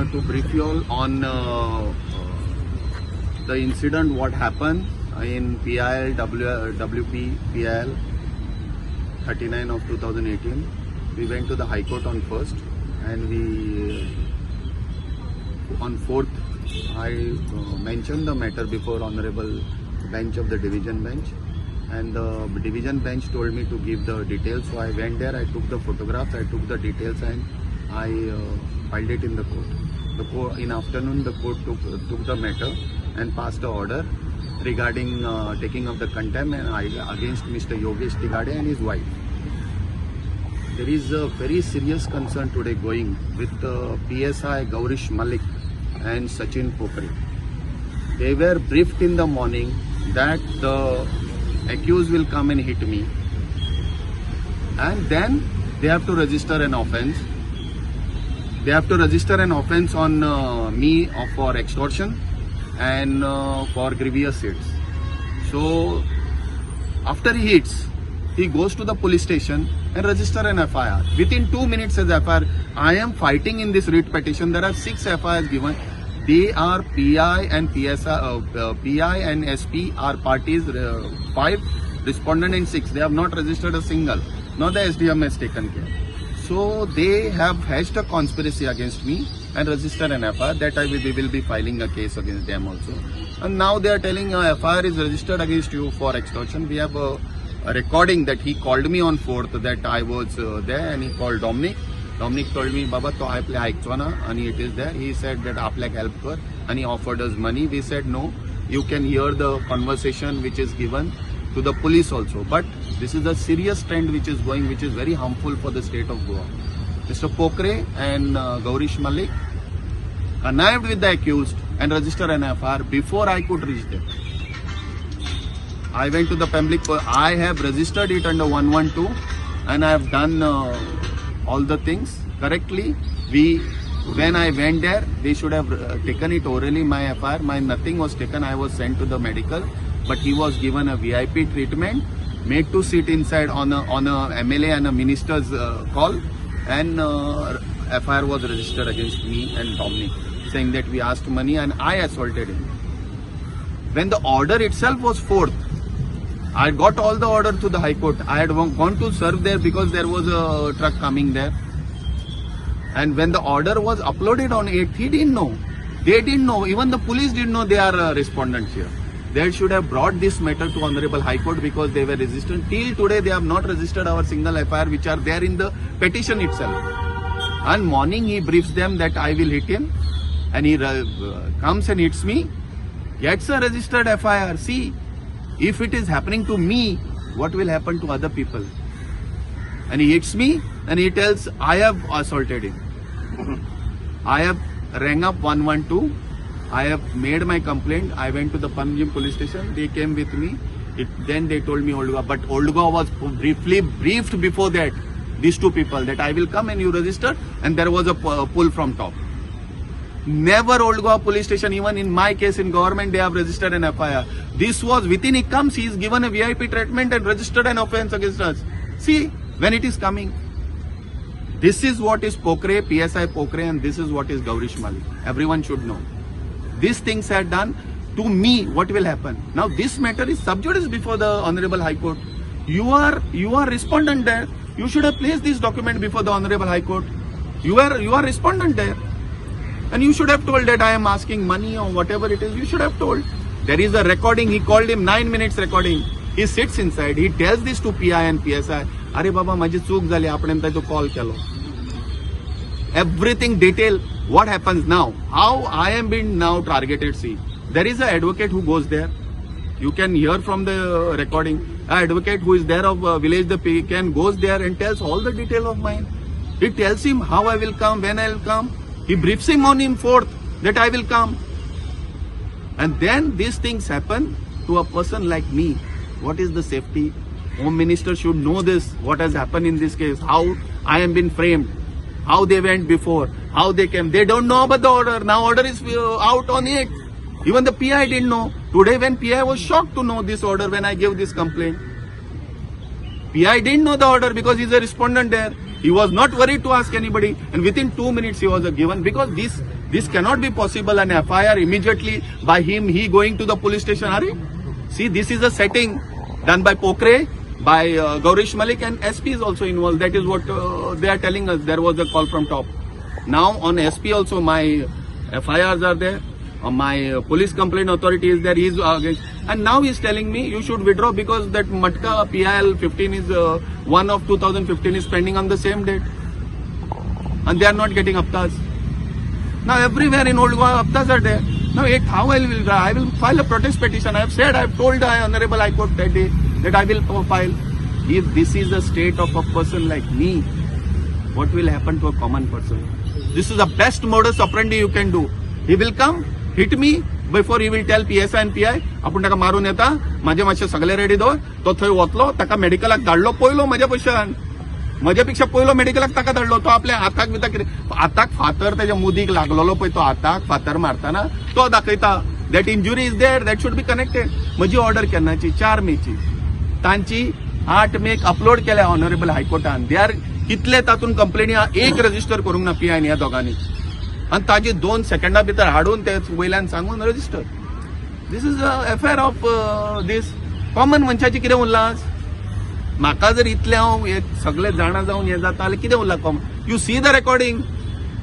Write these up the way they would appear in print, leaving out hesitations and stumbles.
to brief you all on the incident what happened in PIL WP PIL 39 of 2018. We went to the High Court on first, and we on fourth I mentioned the matter before Honorable Bench of the Division Bench, and the Division Bench told me to give the details. So I went there, I took the photographs, I took the details, and I filed it in the court. The court in afternoon, the court took the matter and passed the order regarding taking of the contempt and against Mr. Yogesh Tigade and his wife. There is a very serious concern today going with PSI Gaurish Malik and Sachin Popre. They were briefed in the morning that the accused will come and hit me, and then they have to register an offense. They have to register an offense on me for extortion and for grievous hits. So after he hits, he goes to the police station and register an FIR. Within 2 minutes as FIR, I am fighting in this writ petition. There are six FIRs given. They are PI and PSI, PI and SP are parties, five respondent and six. They have not registered a single. Not the SDM has taken care. So they have hatched a conspiracy against me and registered an FIR that we will be filing a case against them also. And now they are telling a FIR is registered against you for extortion. We have a recording that he called me on 4th that I was there, and he called Dominic. Dominic told me, "बाबा, तो आपले आयकचो ना आणि it is there." He said that आपल्याक help कर, and he offered us money. We said no. You can hear the conversation which is given to the police also. But this is a serious trend which is going, which is very harmful for the state of Goa. Mr. Pokre and Gaurish Malik connived with the accused and registered an FIR before I could reach them. I went to the public. I have registered it under 112 and I have done all the things correctly. When I went there, they should have taken it orally, my FIR. My nothing was taken. I was sent to the medical, but he was given a VIP treatment, made to sit inside on a MLA and a minister's call, and FIR was registered against me and Dominic, saying that we asked money and I assaulted him. When the order itself was fourth, I got all the order to the High Court. I had gone to serve there because there was a truck coming there. And when the order was uploaded on 8th, he didn't know. They didn't know. Even the police didn't know they are respondents here. They should have brought this matter to Honorable High Court because they were resistant. Till today, they have not registered our single FIR, which are there in the petition itself. And morning he briefs them that I will hit him, and he comes and hits me, gets a registered FIR. See, if it is happening to me, what will happen to other people? And he hits me and he tells I have assaulted him. I have rang up 112. I have made my complaint. I went to the Panjim police station. They came with me. Then they told me Old Goa. But Old Goa was briefly briefed before that. These two people that I will come and you register. And there was a pull from top. Never Old Goa police station, even in my case in government, they have registered an FIR. This was within he comes, he is given a VIP treatment and registered an offense against us. See, when it is coming. This is what is Pokre, PSI Pokre, and this is what is Gaurish Malik. Everyone should know. These things are done to me, what will happen? Now this matter is sub judice before the Honorable High Court. You are respondent there. You should have placed this document before the Honorable High Court. You are respondent there. And you should have told that I am asking money or whatever it is. You should have told. There is a recording. He called him, 9 minutes recording. He sits inside. He tells this to PI and PSI. "अरे बाबा, माझी चूक झाली, आपण ताजो call केलो." Everything detail. What happens now? How I am being now targeted? See, there is an advocate who goes there. You can hear from the recording. An advocate who is there of village, the P can goes there and tells all the detail of mine. He tells him how I will come, when I will come. He briefs him on him fourth that I will come. And then these things happen to a person like me. What is the safety? Home Minister should know this, what has happened in this case, how I am been framed, how they went before, how they came. They don't know about the order. Now order is out on it. Even the PI didn't know. Today when PI was shocked to know this order when I gave this complaint. PI didn't know the order because he's a respondent there. He was not worried to ask anybody, and within 2 minutes he was given because this This cannot be possible. An FIR immediately by him, he going to the police station. Are see, this is a setting done by Pokre, by Gaurish Malik, and SP is also involved. That is what they are telling us. There was a call from top. Now on SP also my FIRs are there. My police complaint authority is there. He is against, and now he is telling me you should withdraw because that Matka PIL 15 is 1 of 2015 is pending on the same date, and they are not getting haftas. Now everywhere in Old Goa haftas are there. Now it, how I will file a protest petition. I have said, I have told the Honorable High Court that day that I will file. If this is the state of a person like me, what will happen to a common person? This is the best modus operandi you can do. He will come, hit me before he will tell PSI and PI, आपूण ताका मारून येता, म्हाजे मातशे सगळे ready दवर. तो थंय वतलो, ताका मेडिकलाक धाडलो पयलो म्हज्या पयशान, म्हज्या पेक्षा पयलो मेडिकलाक ताका धाडलो. तो आपल्या हाताक बिताक कितें, हाताक फातर तेच्या मुदीक लागलेलो पळय, तो हाताक फातर मारतना तो दाखयता. That injury is there, that should be connected. म्हजी ऑर्डर केन्नाची? 4 मेची. तांची 8 मेक अपलोड केल्या ऑनरेबल हायकोर्टान. They are कितले तातूंत कंप्लेनी एक रजिस्टर करूंक ना पीआयन ह्या दोगांनी, आनी ताजी 2 सेकंडा भितर हाडून ते वयल्यान सांगून register. This is a affair of this common मनशाची. कितें उरलां आज म्हाका? जर इतलें हांव हे सगळे जाणा जावन हें जाता जाल्यार कितें उरलां common? You see the recording,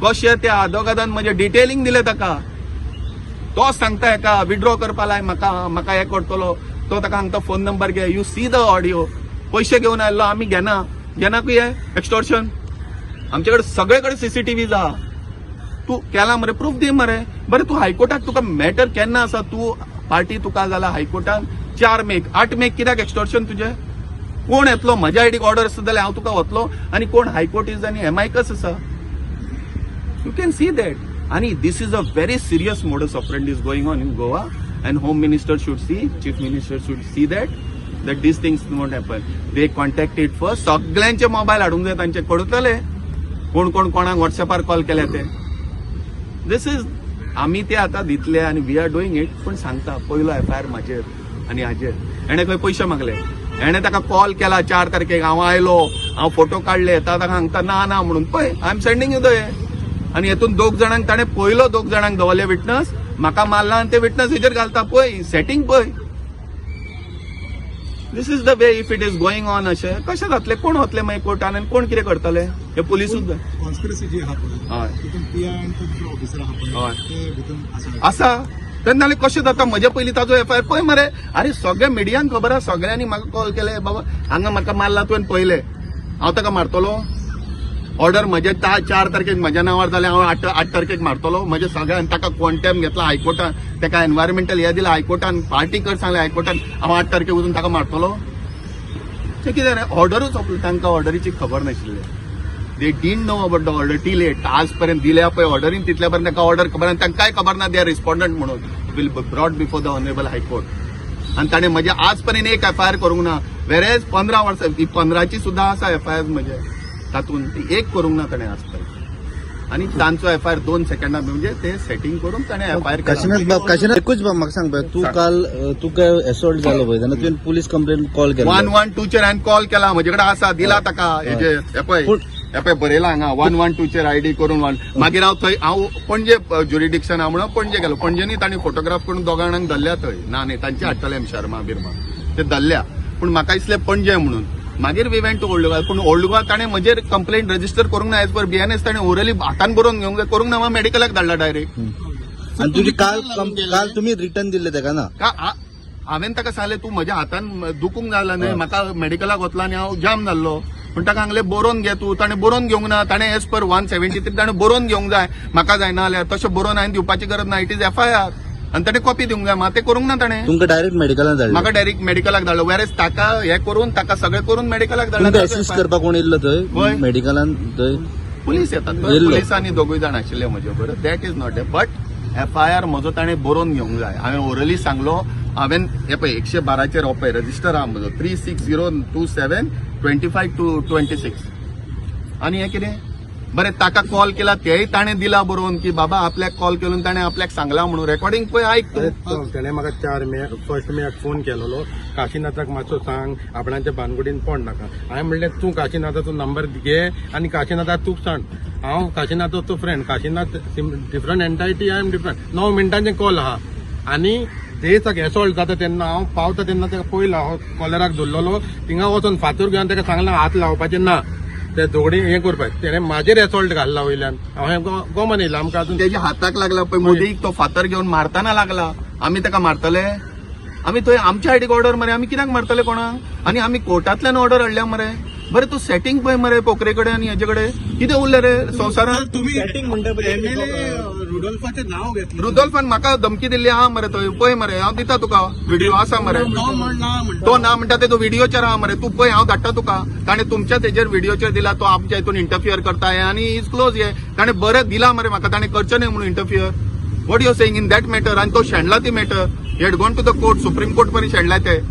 कशें त्या आदोगादान म्हजें डिटेलिंग दिलें ताका. तो सांगता हेका विड्रॉ करपा लाय म्हाका, म्हाका हें करतलो. तो ताका सांगता फोन नंबर घे. You see the audio. पयशे घेवन आयल्लो, आमी घेना घेनाकूय हे एक्स्टॉर्शन. आमचे कडेन सगळे कडेन सीसीटीव्ही आहा. तूं केला मरे, प्रूफ दी मरे. बरें, तूं हायकोर्टाक तुका मॅटर केन्ना आसा? तूं पार्टी तुका जाला हायकोर्टान 4 मेक, 8 मेक कित्याक एक्स्टॉर्शन तुजें? कोण येतलो? म्हज्या आयडीक ऑर्डर आसता जाल्यार हांव तुका वतलो. आनी कोण हायकोर्ट is आनी एमआयकच आसा. You can see that. आणि this is a very serious modus operandi is going on in Goa, and Home Minister should see, Chief Minister should see that these things won't happen. They contacted first. सगळ्यांचे mobile हाडूंक जाय तांचे, कळटले कोण कोण कोणाक व्हॉट्सॅपार call केल्या ते. This is आमी ते आतां दितले आनी we are doing it. पूण सांगता, पयलो एफआयआर म्हाजेर आनी हाजेर हेणे खंय पयशे मागले. हेणे ताका कॉल केला 4 तारखेक, हांव आयलो, हांव फोटो काडले. ताका सांगता ना ना म्हणून. पळय, I am sending you the हे. आनी हेतून दोग जाणांक ताणें पयलो, दोग जाणांक दवरले विटनस. म्हाका मारला आनी ते विटनस हेजेर घालता. पळय, सेटींग पळय. This is the way if it is going on. अशें कशें जातलें? कोण वतले मागीर कोर्टान आनी कोण कितें करतले? हे पुलिसूच जाय. कॉन्स्पिरसी जी आहा पळय, तितून पीआय आनी तो दुसरो ऑफिसर आहा पळय, ते भितून आसा? आसा. तेन्ना जाल्यार कशें जाता म्हजे पयलीं ताजो एफआयआर? पळय मरे, अरे सगळ्या मिडियान खबर आसा. सगळ्यांनी म्हाका कॉल केले, बाबा हांगा म्हाका मारला तुवें पळयलें, हांव ताका मारतलो? ऑर्डर म्हजे 4 तारखेक म्हज्या नांवार जालें, हांव 8 तारखेक मारतलो म्हजे सगळ्यान? ताका कॉन्टेम घेतला हायकोर्टान, ताका एनवायरमेंटल हे दिला हायकोर्टान, पार्टी कर सांगलें हायकोर्टान, हांव 8 तारखेक वचून ताका मारतलो? तें कितें रे, ऑर्डरूच सोंपली. तांकां ऑर्डरीची खबर नाशिल्ली. They didn't know about the order till late. आज पर्यंत दिल्या पळय ऑर्डरीन, तितल्या पर्यंत तांकां ऑर्डर खबर आनी तांकां काय खबर ना they are respondent म्हणून, will brought before the Honourable High Court. आनी ताणें म्हजे आज पर्यंत एक एफआयआर करूंक ना. वेरेज 15 वर्सां ही 15ची सुद्दां आसा एफआयआर म्हजे, तातूंत ती एक करूंक ना ताणें आज पर्यंत. आनी तांचो एफआयआर 2 सेकंडां, म्हणजे ते सेटींग करून ताणें एफआयआर. काशीनाथ बाब, काशीनाथ, एकूच बाब, म्हाका सांग पळय, तूं सांग. काल तुका असॉल्ट जालो पळय तेन्ना तुवें पुलीस कंप्लेन कॉल केलो? 112 चेर हांवें कॉल केला. म्हजे कडेन आसा, दिला ताका. हेजे हे पळय, हे पळय, बरयला हांगा 112 चेर आयडी करून वन. मागीर हांव थंय, हांव पणजे ज्युरिडिक्शन आहा म्हणून पणजे गेलो. पणजेनी तांणी फोटोग्राफ करून दोगां जाणांक धरल्या थंय. ना न्ही, तांचे हाडटले शर्मा बिर्मा, ते धरल्या. पूण म्हाका दिसलें पणजे म्हणून. मागीर we went to Old Goa. पूण ओल्ड गोवा ताणें म्हजेर कंप्लेंट रजिस्टर करूंक ना. एज पर बीएनएस ताणें ओरली हातान बरोवन घेवंक जाय. करूंक ना, मेडिकलाक धाडला डायरेक्ट. आनी तुजी काल काल तुमी रिटर्न दिल्ले ताका ना? का हांवें ताका सांगलें, तूं म्हज्या हातान दुखूंक जालें न्हय, म्हाका मेडिकलाक वतलो आनी हांव जाम जाल्लो. पूण ताका सांगलें बरोवन घे तूं. ताणें बरोवन घेवंक ना. ताणें एज पर 173 ताणें बरोवन घेवंक जाय. म्हाका जायना जाल्यार तशें बरोवन हांवें दिवपाची गरज ना. It is FIR आनी ताणें कॉपी दिवंक जाय. मात तें करूंक ना ताणें. तुमकां डायरेक्ट मेडिकलान धाडले? म्हाका डायरेक्ट मेडिकलाक धाडलो. वेरेज ताका हें करून, ताका सगळें करून मेडिकलाक तुमकां धाडला. असिस्ट करपाक कोण येयल्लो थंय? खंय? मेडिकलान थंय. पुलीस येतात. येयल्लो. पुलिसांनी दोगूय जाण आशिल्ले म्हजे बरोबर. That is not a, but FIR म्हजो ताणें बरोवन घेवंक जाय. हांवें ओरली सांगलो. हांवें हे पळय, 112चेर हो पळय रजिस्टर आहा म्हजो, 36027 25 to 26. आनी हें कितें? बरें, ताका कॉल केला तेय ताणें दिला बरोवन की बाबा आपल्याक कॉल केलो, ताणें आपल्याक सांगला म्हणून. रेकॉर्डिंग पळय, आयक तूं. तेणें म्हाका 4 मे, 1 मेक फोन केलेलो, काशीनाथाक मातसो सांग, आपणाच्या भानगडीन पड नाका. हांवें म्हणलें, तूं काशीनाथाचो नंबर घे आनी काशीनाथाक तूं सांग. हांव काशीनाथाचो friend. Kashinath different entity, I am different. 9 मिनटांचे call आहा आनी देसाक एसॉल्ट जाता तेन्ना हांव पावता तेन्ना ताका पयलो हांव कॉलराक धरलेलो. थिंगा वचोन फातर घेवन ताका सांगलां, हात लावपाचें ना, ते झगडी हें करपाक. तेणें म्हाजेर एसॉल्ट घाल्ला वयल्यान. हांवें गोमन येयला आमकां अजून. तेज्या हाताक लागला पळय, मोदीक तो फातर घेवन मारतना लागला. आमी ताका मारतले? आमी थंय आमच्या आयडीक ऑर्डर मरे, आमी कित्याक मारतले कोणाक? आनी आमी कोर्टांतल्यान ऑर्डर हाडल्या मरे. बरें, तूं सेटींग पळय मरे, पोकरे कडेन आनी हेजे कडेन कितें उरलें रे संवसारांत? तुम्ही सेटिंग म्हणटा पळय. एमएलए रुडोल्फाचें नाव घेतलें. रुदोल्फान म्हाका धमकी दिल्ली आहा मरे थंय. पळय मरे, हांव दिता तुका, व्हिडिओ आसा मरे. तो म्हण ना म्हणटा. तो ना म्हणटा ते, तो व्हिडिओचेर आहा मरे. तूं पळय, हांव धाडटा तुका. ताणें तुमच्याच हेजेर व्हिडिओचेर दिला, तो आमच्या हितून इंटरफियर करता हे आनी is close हे. ताणें बरें दिला मरे म्हाका, ताणें करचें न्हय म्हणून interfere. What you saying in that matter? आनी तो शेणला ती matter, had gone to the court, Supreme Court पर्यंत शेणला ते.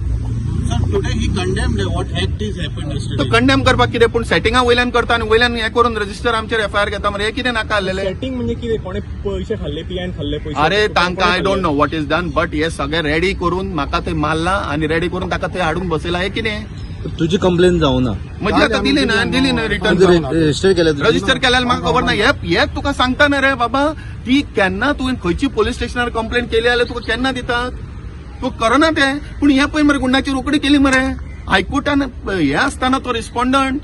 Sir, today he condemned what act is happen. तो कंडेम करपाक कितें? पूण सेटिंगा वयल्यान करता आनी वयल्यान हें करून रजिस्टर आमचेर एफआयआर घेता मरे. हें कितें नाका आसलेलें? सेटिंग म्हणजे कितें? कोणे पयशे खाल्ले, पियान खाल्ले पयशे? अरे, तांकां I don't know what is done, but हे सगळे रेडी करून म्हाका थंय मारला आनी रेडी करून ताका थंय हाडून बसयला. हे कितें? तुजी कंप्लेन जावना? म्हणजे आता दिली ना, दिली ना रिटर्न. रजिस्टर केल्या तुजी? रजिस्टर केल्यार म्हाका खबर ना. हे हे तुका सांगता न्ही रे बाबा, ती केन्ना तुवें खंयची पोलीस स्टेशनार कंप्लेन केली जाल्यार तुका केन्ना दितात? तूं करना ते. पूण हे पळय मरे, गुंडाची रोखडी केली मरे हायकोर्टान. हे आसतना तो रिस्पॉन्डंट.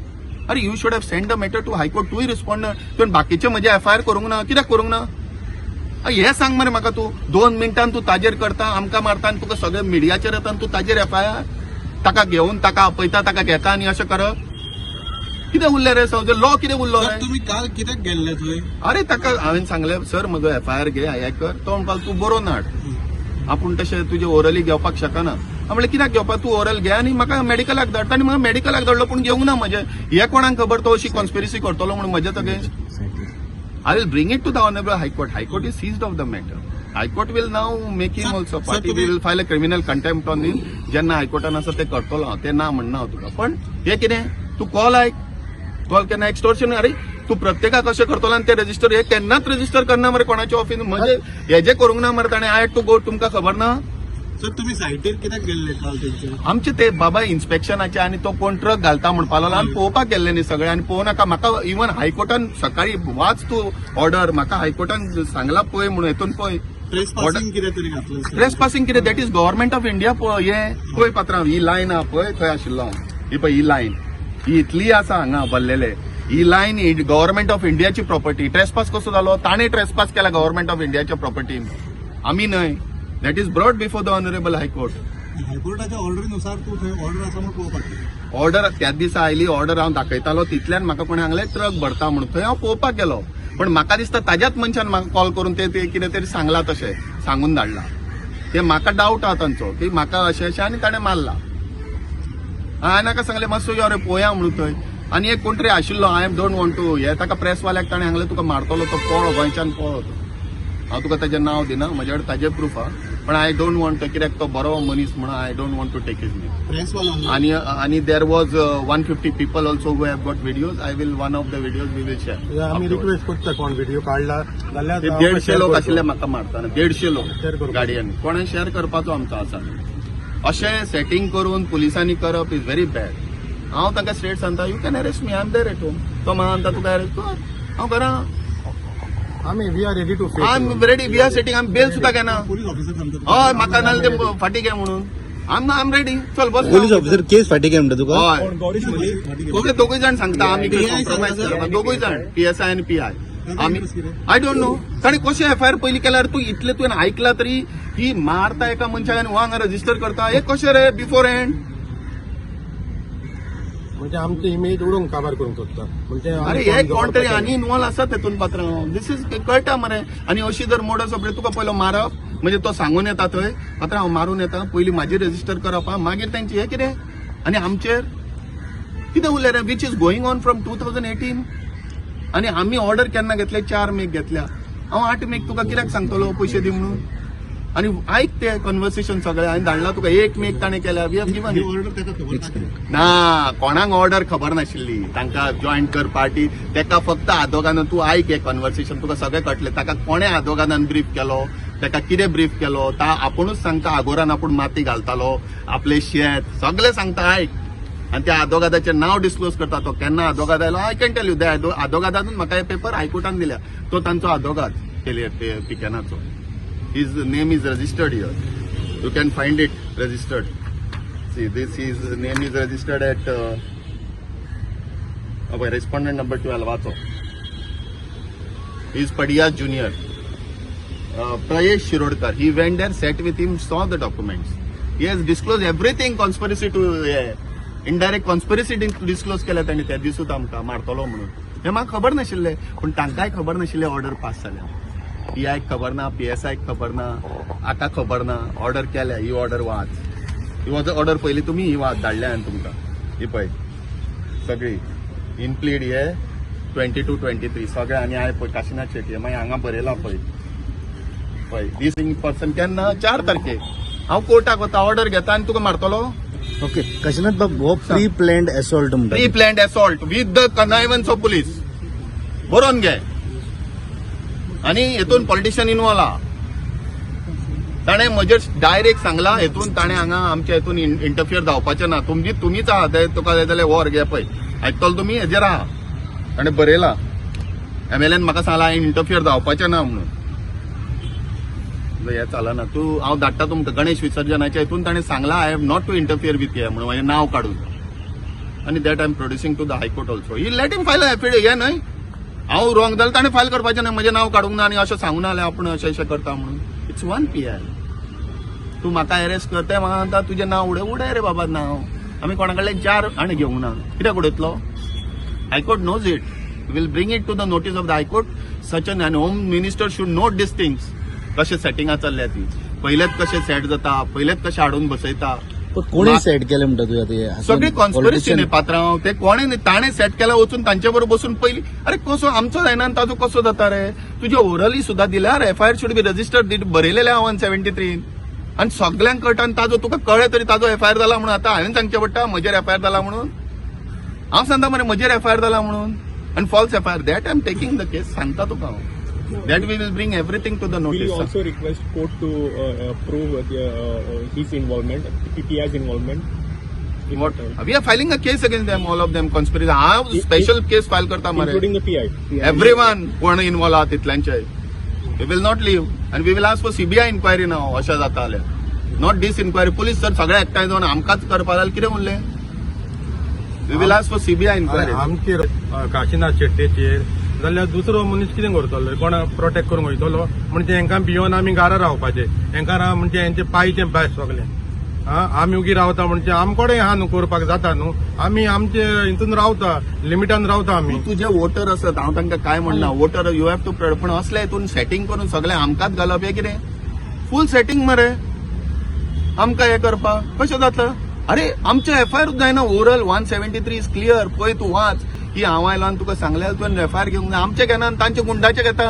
अरे, you should have send the matter to High Court. तूंय रिस्पॉन्डंट. तुवें बाकीचे म्हजे एफआयआर करूंक ना, कित्याक करूंक ना? हे सांग मरे म्हाका तूं. 2 मिनटान तूं ताजेर करता, आमकां मारता आनी तुका सगळे मिडियाचेर येता आनी तूं ताजेर एफआयआर, ताका घेवन ताका आपयता, ताका घेता आनी अशें करप. कितें उरलें रे संवसार? लॉ कितें उरलो रे? तुम्ही काल कित्याक गेल्ले थंय? अरे, ताका हांवें सांगलें, सर, म्हजो एफआयआर घे, हें कर. तो म्हणपाक, तूं बरोवन हाड, आपूण तशें तुजें ओरली घेवपाक शकना. हांव म्हणलें, कित्याक घेवपाक? तूं ओरल घे आनी म्हाका मेडिकलाक धाड. ताणें म्हाका मेडिकलाक धाडलो, पूण घेवंक ना म्हजें. हें कोणाक खबर तो अशी कॉन्स्पिरसी करतलो म्हणून म्हज्याच against. I will bring it to the honourable High Court. High Court is seized of the matter. High Court will now make him also party. We will file a criminal contempt on him. जेन्ना हायकोर्टान आसा ते करतलो हांव, ते ना म्हणना हांव तुका. पण हें कितें? तूं कॉल आयक, कॉल केन्ना एक्स्टॉर्शन. अरे, तूं प्रत्येकाक अशें करतलो आनी ते रजिस्टर, हे केन्नाच रजिस्टर करना मरे कोणाच्या ऑफिस म्हणजे. हेजे करूंक ना मरे ताणें. I to go, तुमकां खबर ना? सर, तुम्ही सायटीर कित्याक गेल्ले काल तेंचे? आमचे ते बाबा इन्स्पेक्शनाचे आनी तो कोण ट्रक घालता म्हणपाक लागलो आनी पळोवपाक गेल्ले न्ही सगळे. आनी पळोवं नाका म्हाका. इवन हायकोर्टान सकाळी वाच तूं ऑर्डर, म्हाका हायकोर्टान सांगला पळय म्हणून, हेतून पळय. ट्रेस पासिंग कितें तरी घातलं. ट्रेस पासिंग कितें? That is Government of India. हे पळय पात्रांव, ही लायन आहा पळय, थंय आशिल्लो हांव. ही पळय, ही लायन ही इतली आसा हांगा भरलेले. ही लायन गव्हर्मेंट ऑफ इंडियाची प्रॉपर्टी. ट्रेसपास कसो जालो? ताणें ट्रेसपास केला गव्हर्मेंट ऑफ इंडियाच्या प्रॉपर्टीन, आमी न्हय. That is brought before the honourable High Court. हायकोर्टाच्या ऑर्डरीनुसार तूं थंय ऑर्डर आसा म्हणून पळोवपाक गेलो. ऑर्डर त्याच दिसा आयली ऑर्डर, हांव दाखयतालो. तितल्यान म्हाका कोणें सांगलें ट्रक भरता म्हणून. थंय हांव पळोवपाक गेलो, पण म्हाका दिसता ताज्याच मनशान म्हाका कॉल करून ते ते कितें तरी सांगलां, तशें सांगून धाडला ते. म्हाका डावट आहा तांचो की म्हाका अशें अशें आनी ताणें मारला. हांवें नाका सांगलें, मातसो यो रे पळोवया म्हणून थंय. आनी एक कोण तरी आशिल्लो, I am don't want to हे. ताका प्रेसवाल्याक ताणें सांगलें, तुका मारतलो तो, पळो, गोंयच्यान पळो तो. हांव तुका ताजें नांव दिना, म्हजे कडेन ताजें प्रूफ आहा, पण I don't want, कित्याक तो बरो मनीस म्हणून I don't want to take his name. प्रेसवाला आणि आणि there was 150 people also who have got videos. I will, one of the videos we will share. आमी रिक्वेस्ट करता, कोण व्हिडिओ काडला जाल्यार 150 लोक आशिल्ले म्हाका मारतना, 150 लोक Share करपाक. गाडयांनी. कोणें शेअर करपाचो आमचो आसा. अशें सेटींग करून पुलिसांनी करप is very bad. हांव तांकां स्ट्रेट सांगता, you can arrest me, I am there at home. तो म्हाका म्हणटा, तुका अरेस्ट कर, हांव घरा. आमी we are ready to. I am ready, we are sitting. आमी बेल सुद्दां घेना. पोलीस ऑफिसर सांगता. हय, म्हाका नाल्यार ते फाटीं घे म्हणून. I am ready, चल बस. पोलीस ऑफिसर केस फाटी घे म्हणटा तुका? हय. गौरीश मलिक. दोगूय जाण सांगता, आमी PI compromise सांगता. करप. दोगूय जाण, पीएसआय आनी पीआय. आमी I don't know ताणें कशें एफआयआर पयलीं केल्यार. तूं इतलें तुवें आयकलां तरी की मारता एका मनशाक आनी हांगा रजिस्टर करता, हे कशें रे बिफोर हँड? म्हणजे आमची इमेज उडोवंक काबार करूंक सोदता म्हणजे. अरे, हे कोण तरी आनी इनवॉल्व आसा तेतून पात्रांव. दीस is कळटा मरे. आनी अशी जर मोडस ऑपरेट, तुका पयलो मारप म्हणजे तो सांगून येता थंय, पात्रांव हांव मारून येता, पयलीं म्हाजी रजिस्टर करप हा, मागीर तेंची. हे कितें? आनी आमचेर कितें उरलें रे, which is going on from 2018? आनी आमी ऑर्डर केन्ना घेतले? 4 मेक घेतल्या. हांव 8 मेक तुका कित्याक सांगतलो पयशे दी म्हणून? आनी आयक ते कन्वर्सेशन सगळें हांवें धाडलां तुका. एक मेक ताणें केल्या. We have given. He order ताका खबर ना. ना, कोणाक ऑर्डर खबर नाशिल्ली. तांकां जॉईन कर पार्टी. तेका फक्त आदोगान, तूं आयक हें कन्वर्सेशन, तुका सगळें कळटलें. ताका कोणें आदोगादान ब्रीफ केलो, ताका कितें ब्रीफ केलो, ता आपुणूच सांगता. आगोरान आपूण माती घालतालो आपले शेत, सगळें सांगता, आयक. आनी त्या आदोगादाचें नांव डिस्क्लोज करता. तो केन्ना आदोगाद आयलो, I can tell you. आदोगादानूच म्हाका हे पेपर हायकोर्टान दिल्या. तो तांचो आदोगाद केले पिकेनाचो. His name is registered here. You can find it registered. See, this is name is registered at respondent number 12. वाचो. He is Padiya Junior. Prayesh Shirodkar. He went there, sat with him, saw the documents. He has disclosed everything, conspiracy to indirect conspiracy disclose केल्या तांणी. त्या दिसूच आमकां मारतलो म्हणून हें म्हाका खबर नाशिल्लें, पूण तांकांय खबर नाशिल्लें ऑर्डर पास जाल्या. पीआयक खबर ना, पीएसआयक खबर ना, आतां खबर ना. ऑर्डर केल्या. ही ऑर्डर वाच. ही ऑर्डर पयली तुमी. ही वाच, धाडल्या हांवें तुमकां. ही पळय सगळी इनप्लीड हे 22, 23 सगळे. आनी हांवें पळय काशिनाथ शेट्टी मागीर हांगा बरयला पळय. पळय, दीस पर्सन केन्ना 4 तारखेक हांव कोर्टाक वता, ऑर्डर घेता आनी तुका मारतलो. ओके काशिनाथ बाब, हो प्री प्लॅन्ड असॉल्ट म्हणटा. Pre planned assault with the connivance of police. बरोवन घे. आनी हेतून पॉलिटिशियन इनवॉल्व आहा. ताणें म्हजेर डायरेक्ट सांगला, हेतून ताणें हांगा आमच्या हेतून इंटरफियर जावपाचें ना. तुमची तुमीच आहा ते. तुका जाय जाल्यार व्हर, घे पळय, आयकतलो तुमी हेजेर आहा. ताणें बरयला, एमएलएन म्हाका सांगला हांवें इंटरफियर जावपाचें ना म्हणून. हें चलना. तूं हांव धाडटा तुमकां. गणेश विसर्जनाच्या हितून ताणें सांगला, I have not to interfere with हे म्हणून, म्हाजें नांव काडून. आनी that I am producing to the High Court also. He let him file affidavit. हें न्हय, हांव रॉंग जाल्यार ताणें फायल करपाचें न्हय. म्हजें नांव काडूंक ना आनी अशें सांगूं ना जाल्यार आपूण अशें अशें करता म्हणून. It's one PI. तूं म्हाका अरेस्ट करताय, म्हाका सांगता तुजें नांव उडय. उडय रे बाबा नांव. आमी कोणा कडल्यान चार आनी घेवंक ना. कित्याक उडयतलो? High Court knows it. Will bring it to the notice of the High Court. Such an Home Minister should note this things, कशें सेटिंगां चल्ल्या ती, पयलेच कशें सेट जाता, पयलेच कशें हाडून बसयता. पण कोणी सेट केलें म्हणटा तुवें आतां हें? सगळी कॉन्स्पिरसी न्ही पात्रांव. ते कोणे न्ही, ताणें सेट केला. वचून तांचे बरोबर बसून पयली. अरे, कसो आमचो जायना आनी ताजो कसो जाता रे? तुजे ओरली सुद्दां दिल्यार FIR should be registered. बरयलेलें हांव 173 आनी सगल्यांक कळटा. आनी ताजो तुका कळ्ळें तरी ताजो एफआयआर जाला म्हणून. आतां हांवें सांगचें पडटा म्हजेर एफआयआर जाला म्हणून? हांव सांगता मरे म्हजेर एफआयआर जाला म्हणून. आनी false FIR, that I am taking the case. सांगता तुका हांव, that we will bring everything to the Will you notice. also request court to prove his involvement, PPI's involvement? In What? We are filing a case against them, all of them, conspiracy. हांव special केस file करता मरे. Including the PI. Everyone कोण involve आहा तितल्यांचे. We will not leave and we will ask for CBI inquiry now. अशें जाता जाल्यार, not this inquiry. Police जर सगळे एकठांय जावन आमकांच करपा जाल्यार कितें उरलें? We will ask for CBI inquiry. आमचेर काशिनाथ शेट्टीचेर जाल्यार दुसरो मनीस कितें करतलो? कोण प्रोटेक्ट करूंक वयतलो? म्हणजे हेंकां भियोन आमी घरा रावपाचें? हेंकां म्हणजे हेंचे पायचें भायर सगळें. आं, आमी उगी रावता म्हणजे आमकोडें आहा न्हू, करपाक जाता न्हू. आमी आमचे हितून रावता, लिमिटान रावता आमी. तुजे वोटर आसत, हांव तांकां काय म्हणना. Voter you have to, पण असले हितून सेटींग करून सगळें आमकांच घालप हें कितें? फूल सेटींग मरे. आमकां हें करपाक कशें जातलें? अरे, आमचें एफआयआर जायना. Oral 173 is clear. पळय, तूं वाच की हांव आयलो आनी तुका सांगलें, तुवें एफआयआर घेवंक ना. आमचें घेना आनी तांचे गुंडाचे घेता.